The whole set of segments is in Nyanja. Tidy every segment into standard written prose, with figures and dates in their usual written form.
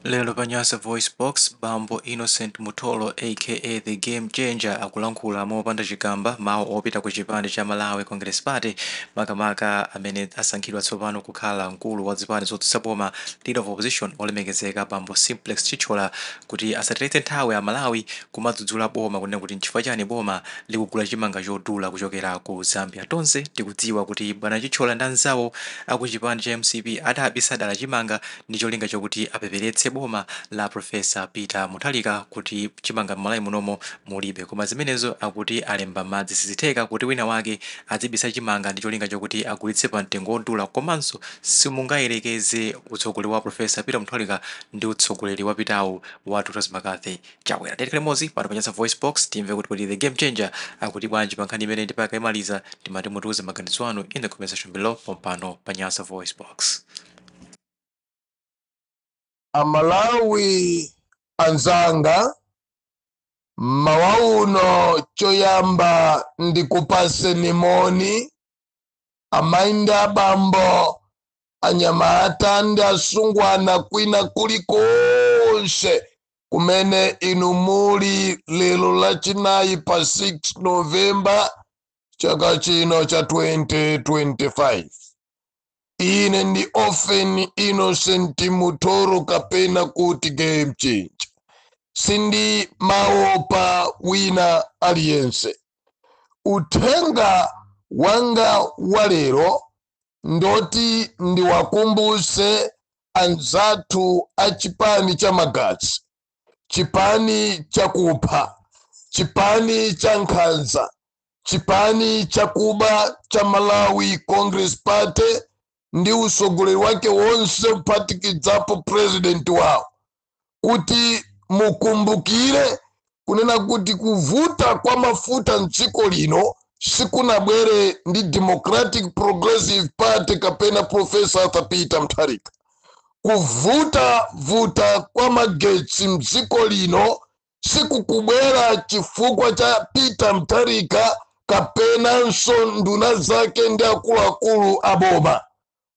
Lero pa Nyasa VoiceBox, bambo Innocent Mutholo aka The Game Changer akulankhula mopanda chigamba mawu opita ku chipani cha Malawi Congress Party, makamaka amene asankhidwa tsopano kukhala mkulu wa zipani zotsutsa boma, Leader of Opposition, olemekezeka bambo Simplex Chithyola, kuti asateretse nthawi a Malawi kumadzudzula boma kunena kuti nchifukwa chani boma likugula chimanga chodula kuchokera ku Zambia. Tonse tikudziwa kuti bwana Chithyola ndi anzawo aku chipani cha MCP adabisa dala chimanga ndi cholinga chokuti apeperetse boma la Professor Peter Mutharika kuti chimanga m'Malawi munomo mulibe. Koma zimenezo akuti alemba madzi, sizitheka kuti wina wake adzibisa chimanga ndi cholinga chokuti agulitse pa mtengo wodula, komanso simungayerekeze utsogoleri wa Professor Peter Mutharika ndi utsogoleri wapitawu wa Dr McCarthy Chakwera. Tikhale limodzi pano pa Nyasa Voice Box, timve kuti The Game Changer akuti bwanji pa nkhani imene. Ndipaka imaliza timati mutiuze maganizo anu in the comment section below pompano pa Nyasa Voice Box. Amalawi anzanga, mmawa uno choyamba ndikupaseni moni, amayi ndi abambo, anyamata ndi asungwana, kwina kulikonse kumene inu muli lero Lachinayi pa 6 Novemba chaka chino cha 2025. Ine ndi Orphan Innocent Mutholo kapena kuti Game Changer. Sindi maopa wina aliyense. Uthenga wanga wa lero ndoti ndiwakumbuse anzathu a chipani cha magazi, chipani chakupha, chipani cha nkhanza, chipani chakuba cha Malawi Congress Party ndi usogoleri wake wonse kuphatikidzapo president wawo, kuti mukumbukire kunena kuti kuvuta kwa mafuta mdziko lino sikunabwere ndi Democratic Progressive Party kapena Professor Arthur Peter Mutharika. Kuvuta vuta kwa magetsi mdziko lino sikukubwera chifukwa cha Peter Mutharika kapenanso nduna zake ndi akuluakulu aboma.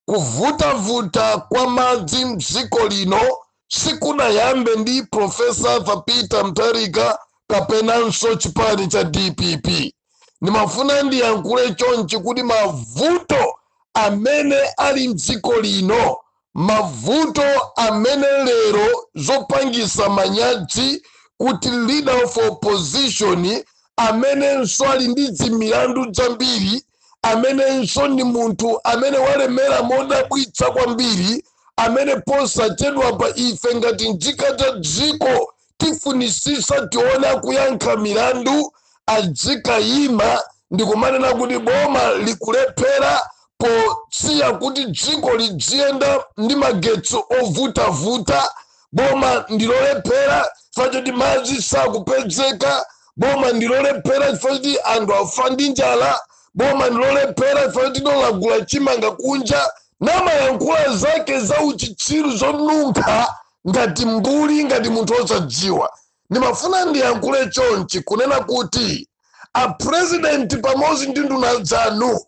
Kuvutavuta kwa madzi mdziko lino sikunayambe ndi Professor Arthur Peter Mutharika kapenanso chipani cha DPP. Ndimafuna ndiyankhule chonchi kuti mavuto amene ali mdziko lino, mavuto amene lero zopangisa manyazi kuti leader of opposition amenenso ali ndi zimilandu zambiri, amenenso ndi munthu amene walemera modabwitsa kwambiri, amene posachedwa pa ife ngati nzika za dziko tifunisisa tione akuyankha milandu, adzikayima ndikumanena kuti boma likulephera posiya kuti dziko lidziyenda ndi magetsi ovutavuta, boma ndilolephera chifukwa choti madzi sakupezeka, boma ndilolephera chifukwa choti anthu afa ndi njala, boma ndilolephera chifukwa choti lagula chimanga kunja, namayankhula zake za uchitsiru zonunkha ngati mbuli, ngati munthu osadziwa. Ndimafuna ndiyankhule chonchi kunena kuti apresidenti pamodzi ndi nduna zanu,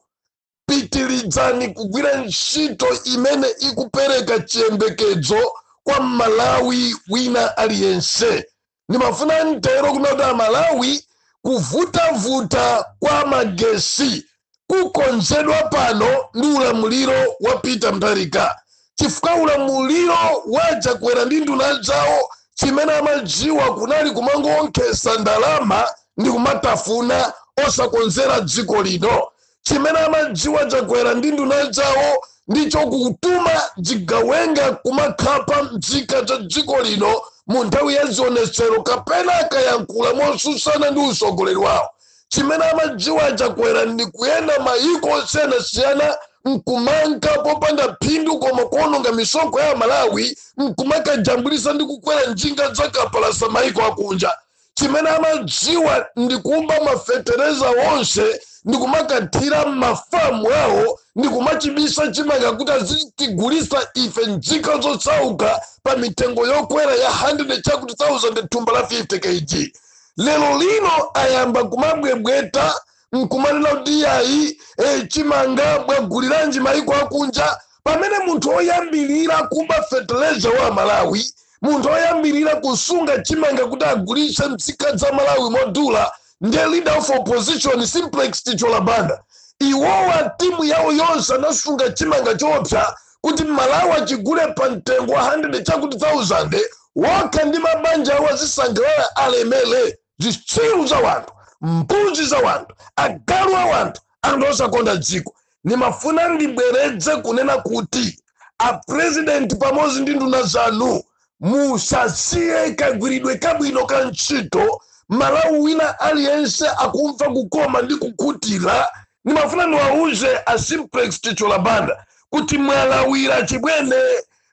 pitiridzani kugwira ntchito imene ikupereka chiyembekezo kwa Mmalawi wina aliyense. Ndimafuna mtero kunena kuti Amalawi, kuvutavuta kwa magesi kukonzedwa pano ndi ulamuliro wa Peter Mutharika, chifukwa ulamuliro wa Chakwera ndi nduna zawo chimene amadziwa kunali kumangoonkhesa ndalama ndi kumatafuna, osakonzera dziko lino. Chimene amadziwa Chakwera ndi nduna zawo ndicho kutuma zigawenga kumakhapa mzika za dziko lino mu nthawi ya zionetsero kapena akayankhula mosusana ndi usogoleri wawo. Chimene amadziwa Chakwera ndi kuyenda mayiko osiyanasiyana nkumanka popanda phindu koma kuononga misonkho ya Malawi, nkumakajambulisa ndi kukwera njinga zakapalasa mayiko akunja. Chimene amadziwa ndi kuba mafetereza onse ndi kumakathira mafamu awo ndi kumachibisa chimanga kuti azitigulisa ife nzika zosauka pa mitengo yokwera ya 100 chakuti 1000 thumba la 50 kg. Lero lino ayamba kumabwebweta nkumanena kuti yayi, chimanga bwaguliranji mayiko akunja, pamene munthu oyambilira kuba fertilizer wa Malawi. Munthu oyambirira kusunga chimanga kuti agulitse msika za Malawi modula ndiye Leader of Opposition Simplex Chithyola Banda. Iwowa, timu yawo yonse anasunga chimanga choopsa kuti Malawi achigule pa mtengo wa 100 chakuti 1000, wokha ndi mabanja awo azisangalala, alemele. Zitsiru za wanthu, mbuzi za wanthu, agalu a wanthu, anthu osakonda dziko. Nimafuna ndibwereze kunena kuti apresident pamodzi ndi nduna zanu, musasiye kagwiridwe kabwino ka ntchito. Malawi wina aliyense akumva kukoma ndi kukhutira. Nimafuna ndiwauze a Simplex Chithyola Banda kuti mwalawira chibwene.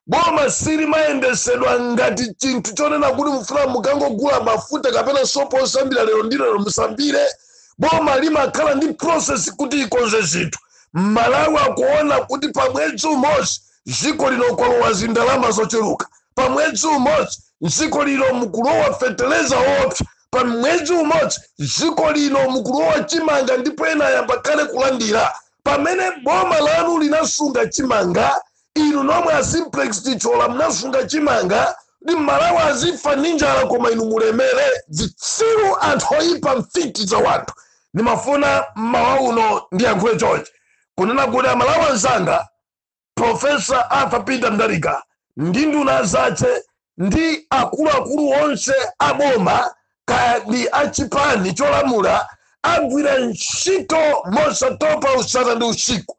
Boma silimayendesedwa ngati chinthu chonena kuti mufuna mukangogula mafuta kapena sopo osambira lero ndi lero musambire. Boma limakhala ndi process kuti ikonze zinthu. Malawi akuona kuti pa mwezi umodzi dziko lino kwalowa zindalama zochuluka, pa mwezi umodzi dziko lino mukulowa feteleza wopsa, pa mwezi umodzi dziko lino mukulowa chimanga, ndipo ena ayamba kale kulandira. Pamene boma lanu linasunga chimanga, inu nomwe a Simplex Chithyola munasunga chimanga ndi Malawi azifa ndi njala koma inu mulemere. Zitsiru, anthu oyipa, mfiti za wanthu. Ndimafuna mmawa uno ndiyankhule chonchi kunena kuti, Amalawi anzanga, Professor Arthur Peter Mutharika ndi nduna zace ndi akuluakulu onse aboma kaya ndi achipani cholamula agwira ntchito mosatopa usana ndi usiku.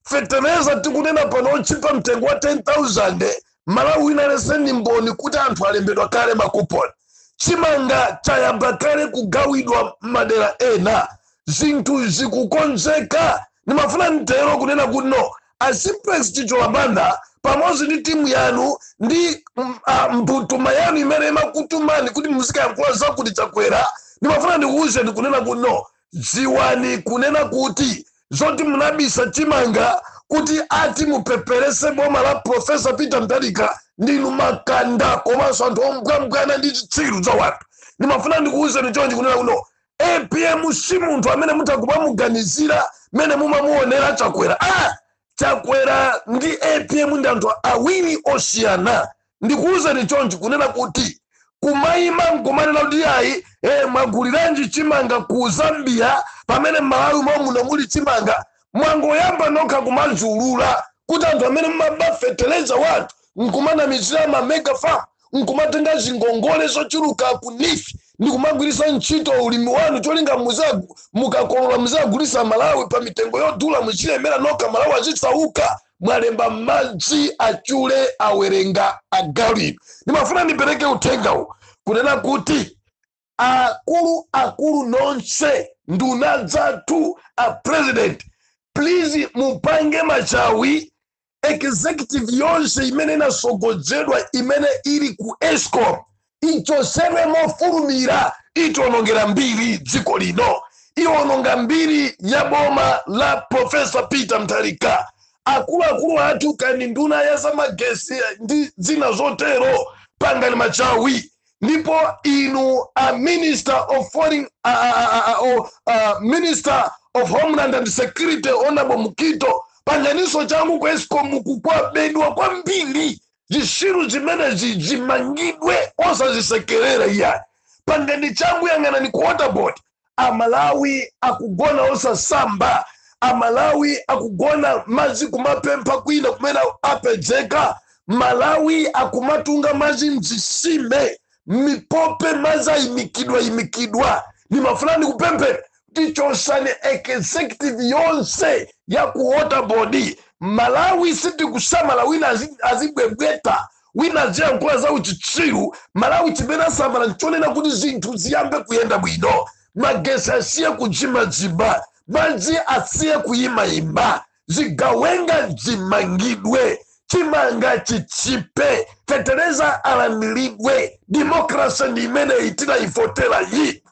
Fetereza tikunena pano ochipa mtengo wa 10,000, Malawi wina aliyense ndi mboni kuti anthu alembedwa kale makuponi. Chimanga chayamba kale kugawidwa madera ena, zinthu zikukonzeka. Ndimafuna mtero kunena kuti no, a Simplex Chithyola Banda pamodzi ndi timu yanu ndi mbutuma yanu imene imakutumani kuti muzikayankhula zakuti Chakwera, ndimafuna ndikuwuzeni kunena kuti no, dziwani kunena kuti zoti munabisa chimanga kuti ati mupeperese boma la Professor Peter Mutharika, ndinu makanda komanso anthu ombwambwana ndi zitsiru za wanthu. Ndimafuna ndikuwuzeni chonchi kunena kuno, APM si munthu amene mutakumamuganizira mene mumamuonera Chakwera. Chakwera ndi APM ndi anthu awiri osiyana. Ndikuwuzeni chonchi kunena kuti kumayima nkumanena kuti ayi, mwaguliranji chimanga ku Zambia pamene Malawi momuno muli chimanga, mwangoyamba nokha kumazulula kuti anthu amene mumaba feteleza wanthu nkumanamizira ma mega farm, nkumatenga zingongole zochuluka ku NEEF ndikumagwiritsa ntchito ulimi wanu cholinga mukakolola muzagulisa Malawi pa mitengo yodula, muzilemera nokha, Malawi azitsauka, mwalemba madzi achule awerenga agalu. Ndimafuna ndipereke uthengawu kunena kuti akulu akulu nonse, nduna zathu, a president, please mupange machawi. Executive yonse imene inasogodzedwa imene ili ku ESCOM ichosedwe mofulumira. Itionongera mbiri dziko lino, iwononga mbiri ya boma la Professor Peter Mutharika. Akuluakulu athu, kani nduna ya zamagesi ndi zina zotero, pangani machawi. Ndipo inu a Minister of Foreign, Minister of Homeland and Security, Honorable Mukhito, panganinso changu ku ESCOM, kukwabedwa kwambiri. Zisiru zimenezi zimangidwe, osazisekerera iyayi. Pangani changu, yang'anani ku Water Board. Amalawi akugona osasamba, Amalawi akugona madzi kumapempha kwina kumene apezeka, Malawi akumatunga madzi mzisime, mipope, madzi ayimikidwa yimikidwa. Ndimafuna ndikupemphera tichosane executive yonse ya ku Water Board. Malawi sitikusamala wina azibwebweta, wina aziyankhula za uchitsiru. Malawi chimene asamala nchonena kuti zinthu ziyambe kuyenda bwino, magesi asiye kudzimadzima, madzi asiye kuyimayima, zigawenga zimangidwe, chimanga chichipe, fetereza alandiridwe. Democracy ndi imene tinayivotera yi.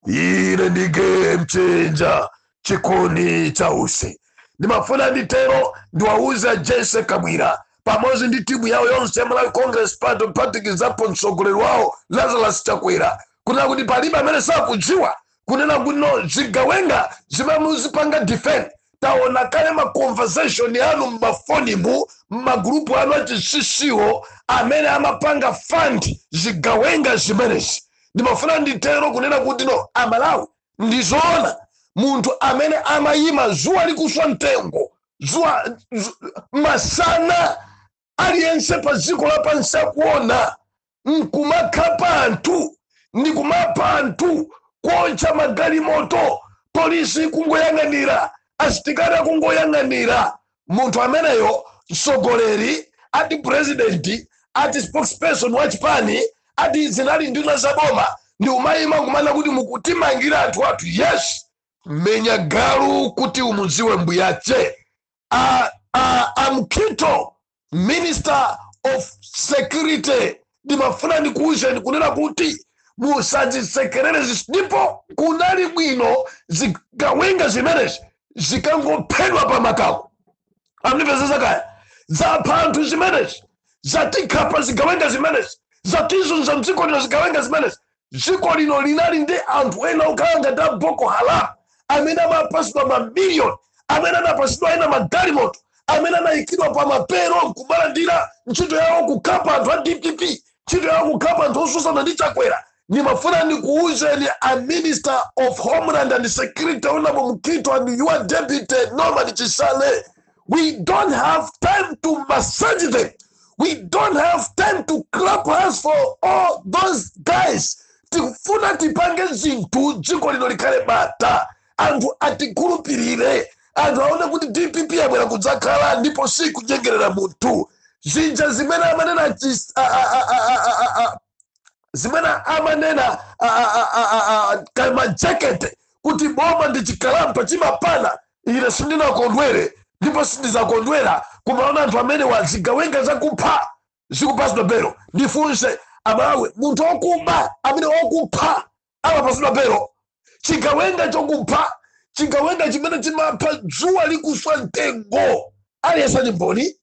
Ine ndi Game Changer Chikuni cha Usi. Ndimafuna nditero ndiwauze Jesse Kabwira pamodzi ndi timu yawo yonse ya Malawi Congress Party, kuphatikizapo mtsogoleri wawo Lazarus Chakwera, kunena kuti palibe amene sakudziwa kunena kuti no, zigawenga zimene muzipanga defend Taona kale ma conversation anu mmafonimu, mmagrupu anu achisisiwo amene amapanga fund zigawenga zimenezi. Ndimafuna nditero kunena kuti no, Amalawi, ndizoona, munthu amene amayima zuwa likuswa mtengo, zuwa masana, aliyense pa dziko lapansi akuona, nkumakhapa anthu ndikumapha anthu, kuotcha magalimoto, polisi kungoyang'anira, asitikali akungoyang'anira, munthu ameneyo, mtsogoleri ati president, ati spokesperson wa chipani, ati zinali nduna za boma, ndi umayima nkumana kuti mukutimangira anthu athu. Yes, menya galu kuti umudziwe mbuyache. A Mukhito, Minister of Security, ndimafuna ndikuwuzeni kunena kuti musazisekerere, ndipo kunali bwino zigawenga zimenezi zikangophedwa pa makako. Amnipezeza kaya zapha anthu zimenezi, zatikhapa zigawenga zimenezi, zatizunza mdziko lino zigawenga zimenezi. Dziko lino linali ndi anthu ena okhala ngati a Boko Haram amene amapasidwa mamiliyoni, amene anapasidwa ena magalimoto, amene anayikidwa pa mapero nkumalandira, ntchito yawo kukhapa anthu a DPP, ntchito yawo kukhapa anthu osusana ndi Chakwera. Ndimafuna ndikuwuzeni a Minister of Homeland and Security, Honorable Mukhito, and your deputy Norman Chisale, we don't have time to massage them. We don't have time to clap hands for all those guys. Tikufuna tipange zinthu, dziko lino likhale bata, anthu atikhulupirire, anthu aone kuti DPP yabwera kudzakhala ndipo si kunyengerera munthu. Zija zimene amanena zimene amanena Kamajakete kuti boma ndi chikalampa chimapana, ine sindinakondwere ndipo sindizakondwera kumaona anthu amene wazigawenga zakupha zikupasidwa belo. Ndifunse Amalawi, munthu okuba amene okupha amapasidwa belo? Chigawenga chokupha, chigawenga chimene chimapha dzuwa likuswa mtengo, aliyense ali mboni,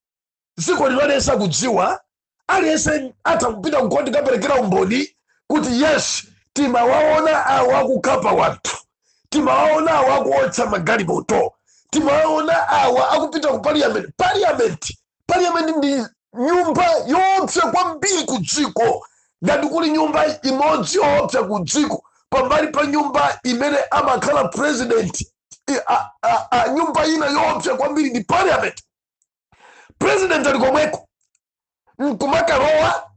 dziko lino aliyense akudziwa, aliyense atha kupita kukoti kaperekera umboni kuti yes, timawaona awo akukhapa wanthu, timawaona awo akuotcha magalimoto, timawaona awa akupita ku parliament. Parliament ndi nyumba yoopsa kwambiri ku dziko. Ngati kuli nyumba imodzi yoopsa ku dziko pambali pa nyumba imene amakhala president, nyumba ina yoopsa kwambiri ndi parliament. President ali komweko, nkumakalowa,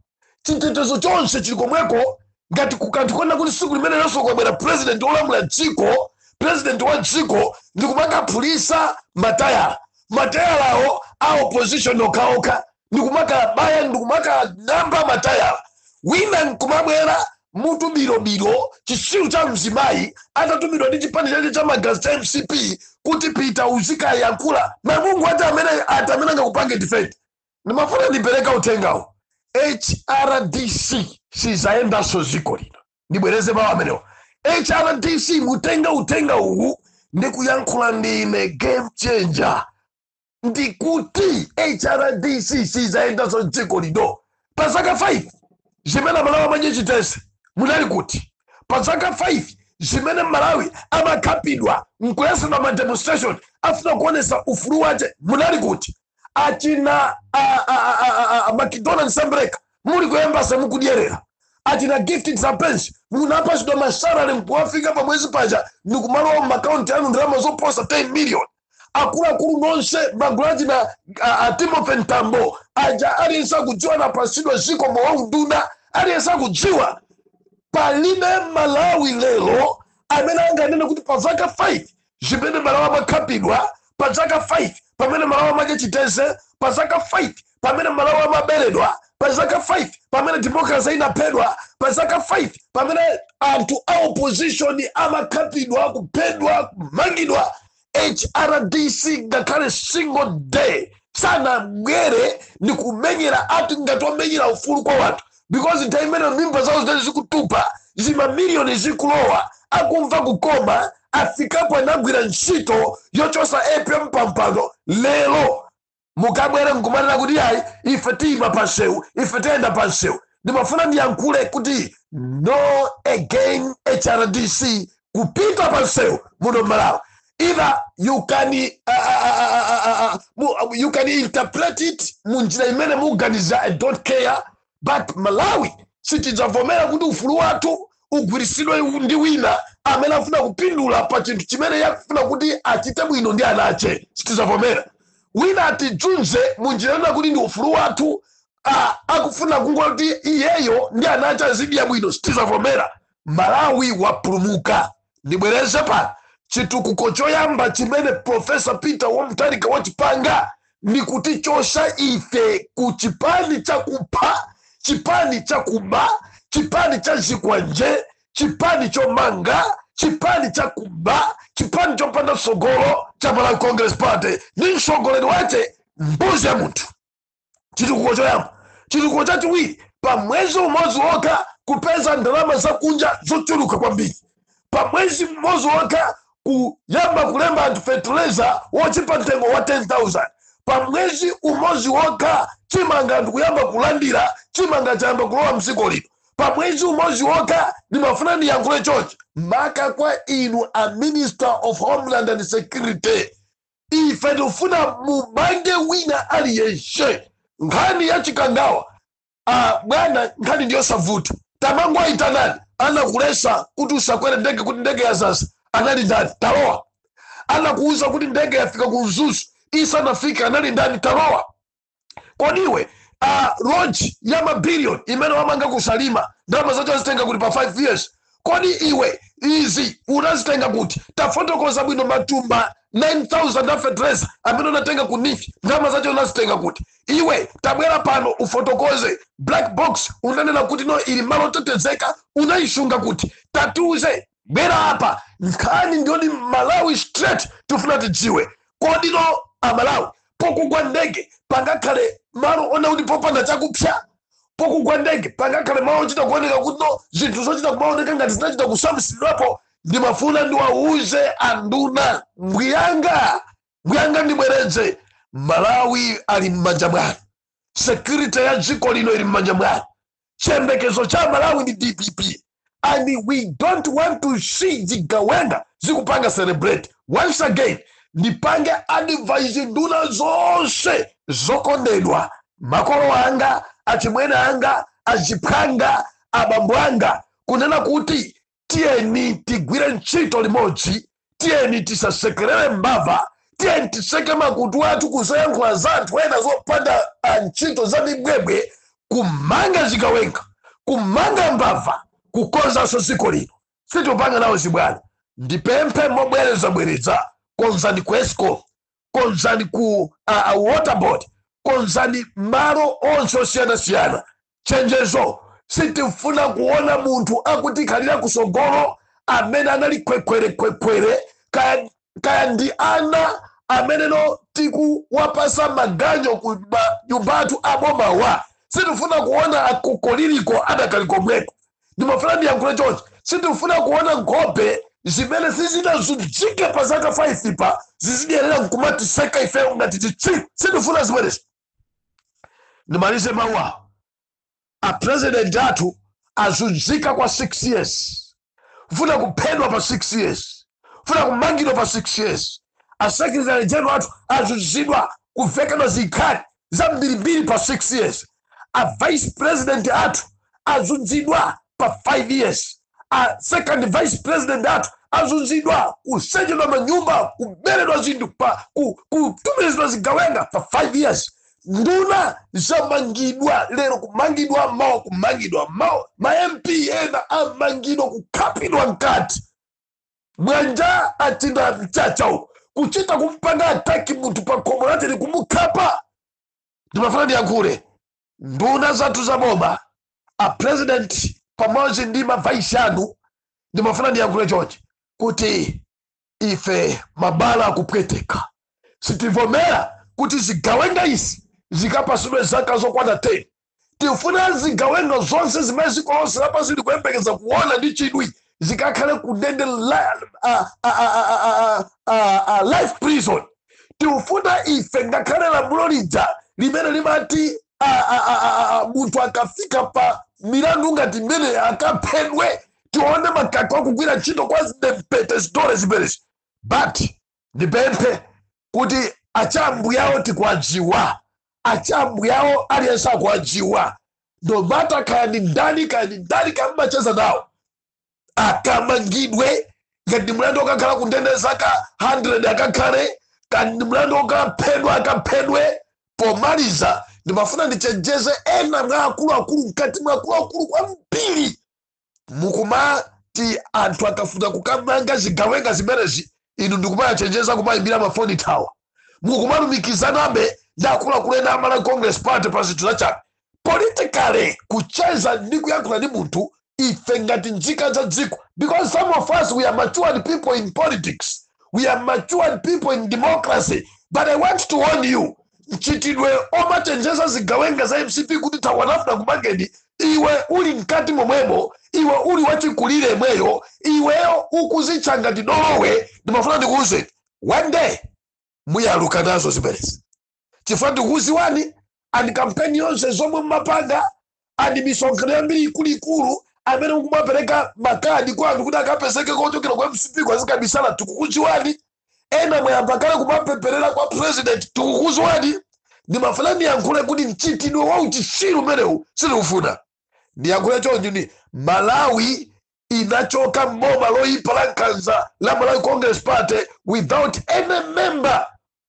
chitetezo chonse chili komweko, ngati kukanthu kona kuti siku limene lonso kwabwera president wolamula dziko, president wa dziko, ndikumakaphulisa matayala, matayalawo a opposition okhaokha, ndikumakabaya, ndikumakanamba matayala. Wina nkumabwera mutu bilobilo, chisiru cha mzimayi, atatumidwa ndi chipani chache cha magazi cha MCP kuti pita uzikayankhula. Mamungu ati amene ati amene angakupange defend. Ndimafuna ndipereka uthengawo, HRDC sizayendanso ziko lino. Ndibwereze mawu amenewo, HRDC, mutenga uthenga uwu, ndikuyankhula ndine Game Changer, ndikuti HRDC sizayendanso dziko lino. Pa zaka 5 zimene Malawi amadya chiteze, munali kuti? Pa zaka 5 zimene Malawi amakhapidwa nkuyesedwa ma demonstration afuna kuonesa ufulu wace, munali kuti? Achina McDonald Sembereka, muli ku embassy mukudyerera. Achina Gifted Trapence, munapasidwa ma salary nkuwafika pamwezi paja, ndikumalowa mmakaunti anu ndalama zoposa 10 million. Akuluakulu nonse, magulu achina Timothy Ntambo aja, aliyense akudziwa anapasidwa zikomo wa unduna, aliyense akudziwa. Palibe Malawi lero amene anganene kuti pa zaka 5 zimene Malawi amakhapidwa, pa zaka 5 pamene Malawi amadya chiteze, pa zaka 5 pamene Malawi amaberedwa, pa zaka 5 pamene democracy inaphedwa, pa zaka 5 pamene anthu a opposition amakhapidwa, kuphedwa, kumangidwa, HRDC ngakhale single day sanabwere ndi kumenyera ati ngati wamenyera ufulu kwa wanthu, because nthawi imene mimba zawo zinali zikutupa, zimamiliyoni zikulowa, akumva kukoma, afikapo anagwira ntchito yochosa APM pampando. Lero mukabwere nkumanena kuti ayi, ife tiyima pansewu, ife tiyenda pansewu. Ndimafuna ndiyankhule kuti no again HRDC kupita pansewu muno Mmalawi. Either you can interpret it munjira imene muganiza, I don't care, but Malawi sitidzavomera kuti ufulu wathu ugwiritsidwe ndi wina amene afuna kupindula pa chinthu chimene yakufuna kuti achite bwino ndi ana ache. Sitidzavomera wina atidzunze munjira yona kuti ndi ufulu wathu, akufuna kungoti iyeyo ndi ana ache azidya bwino. Sitidzavomera. Malawi wapulumuka. Ndibwereze pano, chitukuko choyamba chimene Professor Peter Mutharika wachipanga ndi kutichosha ife ku chipani chakupha, chipani chakuba, chipani cha zikwanje, chipani chomanga, chipani chakuba, chipani chopanda tsogolo cha Malawi Congress Party ndi mtsogoleri wache, mbuzi ya munthu. Chitukuko choyamba. Chitukuko chachiwiri, pa mwezi umodzi wokha kupeza ndalama zakunja zochuluka kwambiri. Pa mwezi mmodzi wokha kuyamba kulemba anthu fertilizer wochipa mtengo wa 10,000. Pa mwezi umodzi wokha chimanga anthu kuyamba kulandira chimanga, chayamba kulowa mdziko lino. Pa mwezi umodzi wokha, ndimafuna ndiyankhule chonchi maka kwa inu a Minister of Homeland and Security, ife tikufuna mumange wina aliyense. Nkhani ya Chikangawa, bwana, nkhani ndiyosavuta. Tamango ayitanani. Anakulesa kuti usakwere ndege kuti ndege yazaza anali ndani? Talowa. Anakuuza kuti ndege yafika ku Mzuzu isanafika anali ndani? Talowa. Kodiwe lodge ya mabiliyoni imene wamanga kuSalima, ndalama zacho azitenga kuti pa 5 years? Kodi iwe izi unazitenga kuti? Tafotokoza bwino. Matumba 9000 a fertilizer amene unatenga ku NEEF, ndalama zacho unazitenga kuti? Iwe tabwera pano ufotokoze. Black box unanena kuti no, ili malo otetezeka, unayisunga kuti? Tatiuze, bwera apa. Nkhani ndiyoni? Malawi straight tifuna tidziwe. Kodi no, Amalawi, pokugwa ndege pangakhale malo ona kuti popanda chakupsa? Pokugwa ndege pangakhale malo ochita kuoneka kuti no, zinthu zochita kumaoneka ngati zinachita kusamsidwapo? Ndimafuna ndiwauze anduna, mbwiyanga, mbwiyanga, ndibwereze, Malawi ali m'manja mwanu. Security ya dziko lino ili m'manja mwanu. Chiyembekezo cha Malawi ndi DPP and we don't want to see zigawenga zikupanga celebrate once again. Ndipange advise nduna zonse zokondedwa, makolo anga, achimwene anga, achiphanga, abambo anga, kunena kuti tiyeni tigwire ntchito limodzi, tiyeni tisasekerere mbava, tiyeni tiseke makutu athu kuzoyankhula za anthu ena zopanda ntchito za mibwebwe, kumanga zigawenga, kumanga mbava, kukonzanso dziko lino. Sitipanga nawo zibwana. Ndipemphe mobwerezabwereza, konzani ku ESCOM, konzani ku Water Board, konzani malo onse osiyanasiyana. Chenjezo, sitifuna kuona munthu akutikhalira kusogolo amene anali khwekhwerekhwekhwere, kaya, kaya ndi ana amene no tikuwapasa maganyo ku manyumba athu abomawa. Sitifuna kuona akokoliliko adakali komweko. Ndimafuna ndiyankhule chonchi, sitifuna kuona nkhope zimene sizinazunzike pa zaka 5 pa zizidyerera nkumatiseka ifeyo ngati zitsiru. Sitifuna zimenezi. Ndimalize mawu awo. A president athu azunzika kwa 6 years, kufuna kuphedwa pa 6 years, kufuna kumangidwa pa 6 years. A secretary general athu azunzidwa, kuvekedwa zikhali zambirimbiri pa 6 years. A vice president athu azunzidwa pa 5 years. A second vice president athu azunzidwa, kusechedwa manyumba, kuberedwa zinthu, pa kutumizidwa zigawenga pa 5 years. Nduna zamangidwa lero, kumangidwa mawa, kumangidwa mawa. Ma MP ena amangidwa, kukhapidwa mkati mwanja, achinda mchacha kuchita kumpanga attack munthu pa khomo lake likumukhapa. Ndimafuna ndiyankhule, nduna zathu za boma, a president pamodzi ndi ma vice anu, ndimafuna ndiyankhule chonchi kuti ife mabala akupweteka. Sitivomera kuti zigawenga izi zikapasidwe zaka zokwana 10. Tifuna zigawenga zonse zimene dziko lonse lapansi likuyembekeza kuona ndi chidwi zikakhale kundende life prison. Tifuna ife ngakhale lamulo lija limene limati munthu akafika pa milandu ngati imene akaphedwe, tione makaka akugwira ntchito kwa mpete zidole zimenezi. But Ndipemphe kuti achambuyawo tikuwadziwa, achambuyawo aliyense akuwadziwa, no matter kaya ndi ndani, kaya ndi ndani, kaya mumacheza nawo, akamangidwe. Ngati ndi mlandu okakhala kundende zaka 100, akakhale. Kati ndi mlandu okaphedwa, akaphedwe. Pomaliza, ndimafuna ndichenjeze ena mwa akuluakulu, mkati mwa akuluakulu kwambiri, mukumati anthu akafuna kukamanga zigawenga zimenezi, inu ndikumayachenjeza, kumayimbira mafoni thawa, mukumalumikizanabe ndi akuluakulu ena a Malawi Congress Party pa zinthu zachabe. Politically, kucheza ndi kuyankhula ndi munthu, ife ngati nzika za dziko, because some of us, we are matured people in politics, we are matured people in democracy, but I want to warn you, mchitidwe omachenjeza zigawenga za MCP kuti thawanafuna kumangeni, iwe uli mkati momwemo, iwe uli wachikulire mweyo, iweyo ukuzitcha ngati dolowe, ndimafuna ndikuuze, one day muyaluka nazo zimenezi, chifukwa ndikuuziwani. And kampeni yonse zomwe mmapanga and misonkhano yambiri ikuluikulu amene mukumapereka makadi kwa anthu kuti akapezeke kochokera kwa MCP kwazikabisala, tikukudziwani. Ena mwayamba kale kumapemperera kwa president, tikukudziwani. Ndimafuna ndiyankhule kuti mchitidwe wa uchitsiru umenewu sindikufuna. Ndiyankhule choncho ni Malawi inachoka mboma loyipa la nkhanza la Malawi Congress Party without any member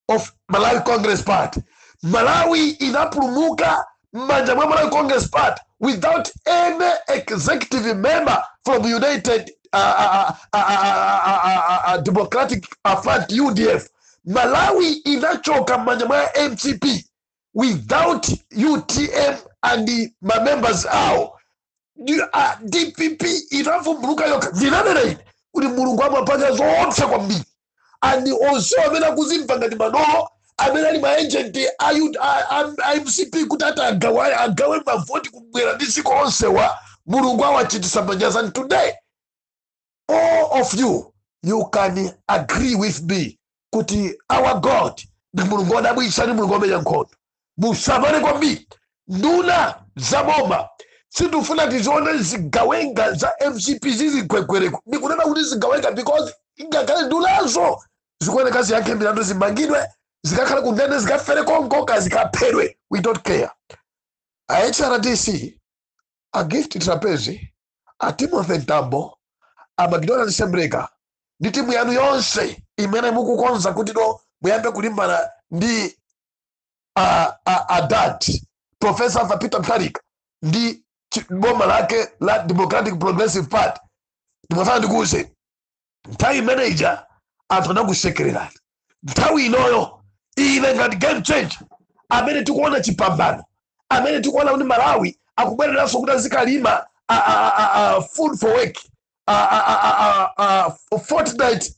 of Malawi Congress Party. Malawi inapulumuka m'manja mwa Malawi Congress Party without any executive member from United Democratic Front, UDF. Malawi inachoka m'manja mwa MCP without UTM and the ma members awo. DPP inavumbuluka yokha. Ndinanena ine kuti Mulungu amapanga zoopsa kwambiri, and onsewo amene akuzimva ngati madolo, amene ali ma agent a MCP kuti ati agawe mavoti kubwera ndi dziko onsewa, Mulungu awachitisa manyazi. And today all of you, you can agree with me kuti our God ndi Mulungu wodabwitsa, ndi Mulungu womenya nkhondo. Musamale kwambiri, nduna za boma. Sitifuna tizione zigawenga za MCP zizigwegwereko. Ndikunena kuti zigawenga because ingakhale ndunazo zikuoneka ziyankhe milandu, zimangidwe, zikakhale kundende, zikafere konkoka, zikaphedwe, we don't care. A HRDC, a Gift Trapezi, a Timothy Mtambo, a McDonald Sembreka ndi timu yanu yonse imene mukukonza kuti no muyambe kulimbana ndi a dad Professor Arthur Peter Mutharika ndi boma lake la Democratic Progressive Party, ndimafuna ndikuwuzeni, nthawi imeneija anthu anakusekererani. Nthawi inoyo, ine ngati Game Changer, amene tikuona chipambano, amene tikuona kuti Malawi akubwereranso kuti azikalima food for work, fortnight,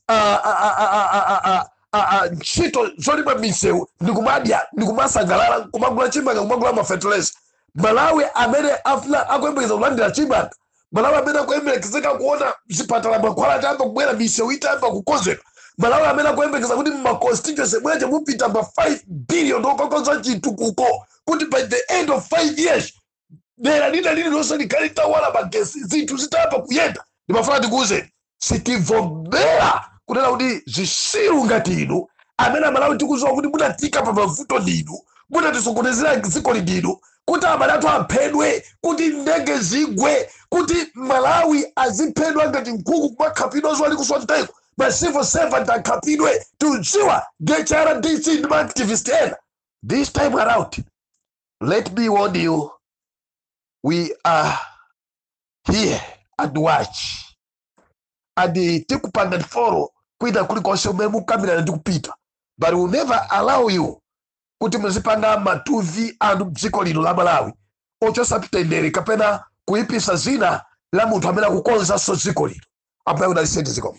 ntchito zolima misewu, ndikumadya, ndikumasangalala, kumagula chimanga, kumagula mafertilizer. Malawi amene afuna akuyembekeza kulandira chimanga, Malawi amene akuyembekezeka kuona zipatala mankhwala atayamba kubwera, misewu itayamba kukonzedwa, Malawi amene akuyembekeza kuti mma constituency mwache mupita ma 5 billion okakonza chitukuko, kuti by the end of 5 years dera lina lililonse likhale litawala magesi, zinthu zitayamba kuyenda, ndimafuna ndikuwuzeni, sitivomera kunena kuti zisilu ngati inu, amene Amalawi tikuziwa kuti munatika pa mavuto ndinu, munatisokonezera dziko ndinu, kuti abale athu aphedwe, kuti ndege zigwe, kuti Malawi aziphedwa ngati nkhuku, kumakhapidwa zuwa likuswa mtengo, ma civil servant akhapidwe, tikudziwa HRDC ndi ma activist ena. This time around, let me warn you, we are here and watch and tikupanga follow kwina kulikonse umene mukukambirana ndi kupita, but we will never allow you kuti muzipanga matuvi anu mdziko lino la Malawi ochosa mtendere kapena kuyipisa zina la munthu amene akukonzanso dziko lino. Ambuye akudalitseni. Zikomo.